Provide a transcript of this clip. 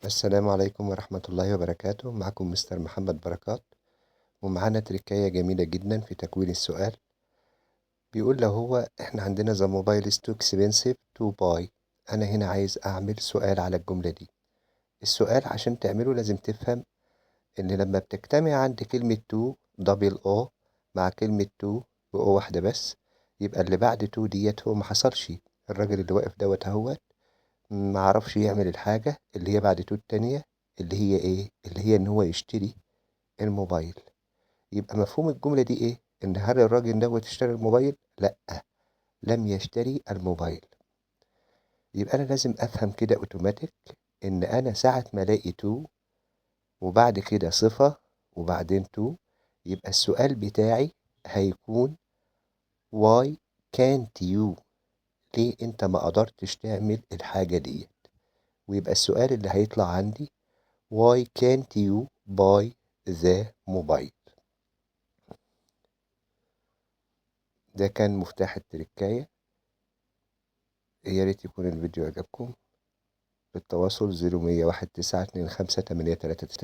السلام عليكم ورحمة الله وبركاته. معكم مستر محمد بركات، ومعانا تركاية جميلة جدا في تكوين السؤال. بيقول لو هو احنا عندنا the mobile is too expensive to buy. انا هنا عايز اعمل سؤال على الجملة دي. السؤال عشان تعمله لازم تفهم ان لما بتجتمع عند كلمة to double o مع كلمة to ب o واحدة بس، يبقى اللي بعد to ديت هو ما حصلش. الراجل اللي واقف دوت اهوت ما عرفش يعمل الحاجة اللي هي بعد to التانية، اللي هي ايه؟ اللي هي ان هو يشتري الموبايل. يبقى مفهوم الجملة دي ايه؟ ان هل الراجل دوت اشترى الموبايل؟ لا، لم يشتري الموبايل. يبقى انا لازم افهم كده اوتوماتيك ان انا ساعة ما الاقي to وبعد كده صفة وبعدين to، يبقى السؤال بتاعي هيكون why can't you، ليه انت ما قدرتش تعمل الحاجة ديت؟ ويبقى السؤال اللي هيطلع عندي why can't you buy the mobile. ده كان مفتاح التركاية. يا ريت يكون الفيديو عجبكم. للتواصل 0101 9 2 5 8 3 9.